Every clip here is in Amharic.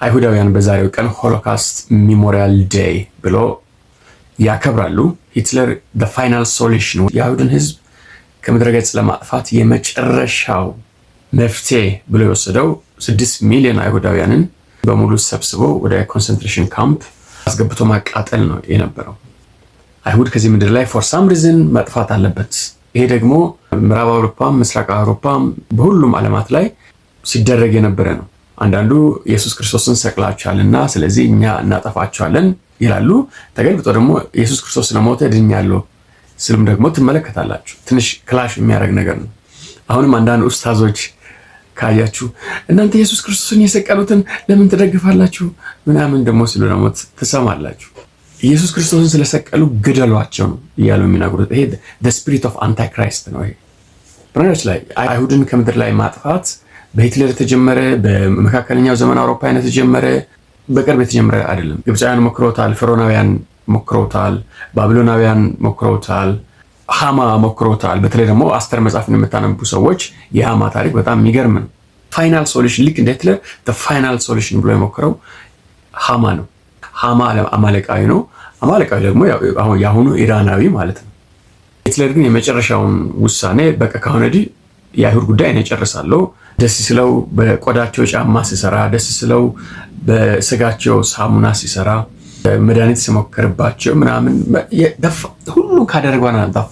አይሁዳውያን በዛሬው ቀን Holocaust Memorial Day ብሎ ያከብራሉ። ሂትለር final solution፣ የአይሁድን ሕዝብ ከምድረ ገጽ ለማጥፋት የመጨረሻው መፍትሄ ብሎ የወሰደው 6 ሚሊዮን አይሁዳውያንን በሙሉ ሰብስቦ ወደ concentration camp አስገብቶ ማቃጠል ነው የነበረው። አይሁድ ከዚህ ምድር ላይ for some reason መጥፋት አለበት። ይሄ ደግሞ ምዕራብ አውሮፓም ምስራቅ አውሮፓም በሁሉም ዓለማት ላይ ሲደረግ የነበረ ነው። አንዳንዱ ኢየሱስ ክርስቶስን ሰቅላችኋልና ስለዚህ እኛ እናጠፋችኋለን ይላሉ። ተገልብጦ ደግሞ ኢየሱስ ክርስቶስ ስለሞተ ድኛለሁ ስልም ደግሞ ትመለከታላችሁ። ትንሽ clash የሚያደርግ ነገር ነው። አሁንም አንዳንድ ኡስታዞች ካያችሁ እናንተ ኢየሱስ ክርስቶስን የሰቀሉትን ለምን ትደግፋላችሁ ምናምን ደግሞ ሲሉ ደግሞ ትሰማላችሁ። ኢየሱስ ክርስቶስን ስለሰቀሉ ግደሏቸው ነው እያሉ የሚናገሩት። ይሄ spirit of antichrist ነው። ይሄ በነገራችን ላይ አይሁድን ከምድር ላይ ማጥፋት በሂትለር የተጀመረ፣ በመካከለኛው ዘመን አውሮፓውያን የተጀመረ፣ በቅርብ የተጀመረ አይደለም። ግብፃውያን ሞክረውታል፣ ፈርዖናውያን ሞክረውታል፣ ባቢሎናውያን ሞክረውታል፣ ሃማ ሞክሮታል። በተለይ ደግሞ አስተር መጽሐፍን የምታነቡ ሰዎች የሃማ ታሪክ በጣም የሚገርም ነው። Final solution፣ ልክ እንደ ሂትለር final solution ብሎ የሞከረው ሃማ ነው። ሃማ አማሌቃዊ ነው። አማሌቃዊ ደግሞ የአሁኑ ኢራናዊ ማለት ነው። ሂትለር ግን የመጨረሻውን ውሳኔ በቃ ካሁን ወዲህ የአይሁድ ጉዳይ እኔ ጨርሳለሁ፣ ደስ ስለው በቆዳቸው ጫማ ሲሰራ፣ ደስ ስለው በስጋቸው ሳሙና ሲሰራ፣ መድኃኒት ሲሞክርባቸው ምናምን ሁሉ ካደረገ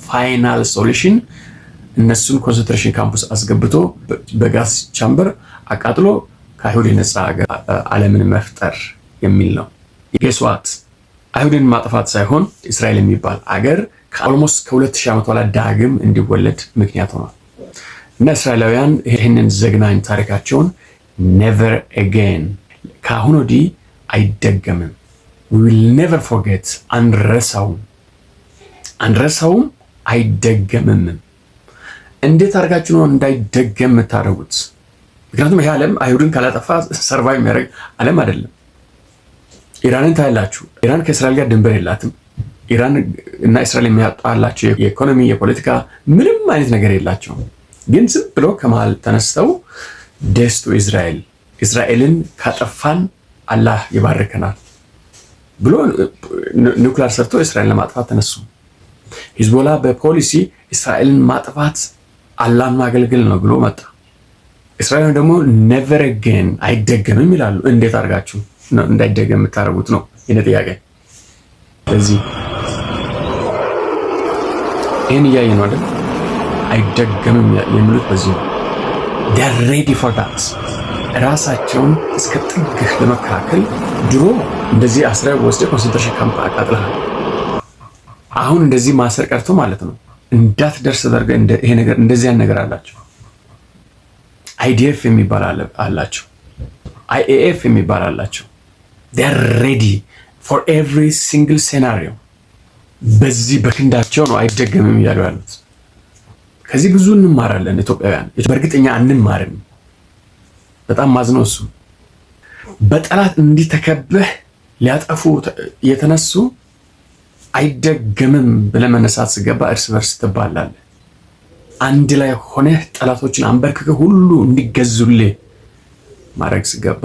final solution እነሱን concentration camp ውስጥ አስገብቶ በ gas chamber አቃጥሎ ከአይሁድ የነፃ ዓለምን መፍጠር የሚል ነው። Guess what? አይሁድን ማጥፋት ሳይሆን እስራኤል የሚባል አገር ከ almost ከ2000 ዓመት በኋላ ዳግም እንዲወለድ ምክንያት ሆኗል። እና እስራኤላውያን ይህንን ዘግናኝ ታሪካቸውን never again፣ ከአሁን ወዲህ አይደገምም፣ we'll never forget፣ አንረሳውም፣ አንረሳውም፣ አይደገምም። እንዴት አድርጋችሁ ነው እንዳይደገም የምታደርጉት? ምክንያቱም ይህ ዓለም አይሁድን ካላጠፋ survive የሚያደርግ ዓለም አይደለም። ኢራንን ታያላችሁ። ኢራን ከእስራኤል ጋር ድንበር የላትም። ኢራን እና እስራኤል የሚያጣላቸው የኢኮኖሚ፣ የፖለቲካ ምንም አይነት ነገር የላቸውም። ግን ዝም ብሎ ከመሃል ተነስተው death to Israel፣ እስራኤልን ካጠፋን አላህ ይባርከናል ብሎ ኒውክሊየር ሰርቶ እስራኤልን ለማጥፋት ተነሱ። ሂዝቦላ በፖሊሲ እስራኤልን ማጥፋት አላህን ማገልገል ነው ብሎ መጣ። እስራኤል ደግሞ never again፣ አይደገምም ይላሉ። እንዴት አድርጋችሁ እንዳይደገም የምታደርጉት ነው የኔ ጥያቄ። ስለዚህ ይህን እያየ ነው አይደል? አይደገምም የሚሉት በዚህ ነው። They're ready for that። ራሳቸውን እስከ ጥግህ ለመከላከል። ድሮ እንደዚህ አስረህ ወስደህ concentration camp አቃጥለሃል። አሁን እንደዚህ ማሰር ቀርቶ ማለት ነው እንዳትደርስ ተደርገህ ይሄ ነገር እንደዚያን ነገር አላቸው። IDF የሚባል አላቸው። IAF የሚባል አላቸው። They're ready for every single scenario። በዚህ በክንዳቸው ነው አይደገምም እያሉ ያሉት። ከዚህ ብዙ እንማራለን ኢትዮጵያውያን። በእርግጠኛ አንማርም። በጣም ማዝነው እሱ በጠላት እንዲህ ተከበህ ሊያጠፉ የተነሱ አይደገምም ብለህ መነሳት ስገባ እርስ በርስ ትባላለህ። አንድ ላይ ሆነህ ጠላቶችን አንበርክከህ ሁሉ እንዲገዙልህ ማድረግ ስገባ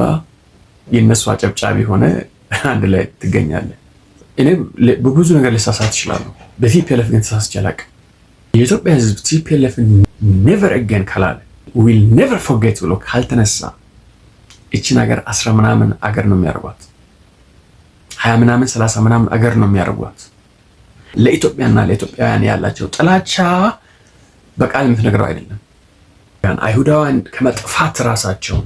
የእነሱ አጨብጫቢ ሆነ አንድ ላይ ትገኛለህ። እኔ በብዙ ነገር ልሳሳት እችላለሁ። በ TPLF ግን ተሳስቼ አላውቅም። የኢትዮጵያ ሕዝብ TPLF never again ካላለ፣ we'll never forget ብሎ ካልተነሳ ይችን ሀገር 10 ምናምን አገር ነው የሚያደርጓት። 20 ምናምን፣ 30 ምናምን አገር ነው የሚያደርጓት። ለኢትዮጵያና ለኢትዮጵያውያን ያላቸው ጥላቻ በቃል የምትነግረው አይደለም። አይሁዳውያን ከመጥፋት ራሳቸውን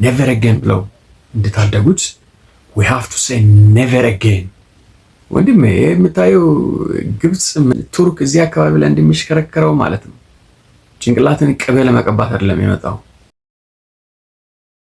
never again ብለው እንደታደጉት we have to say never again። ወንድሜ፣ የምታየው ግብፅ፣ ቱርክ እዚህ አካባቢ ላይ እንደሚሽከረከረው ማለት ነው። ጭንቅላትን ቅቤ ለመቀባት አይደለም የመጣው።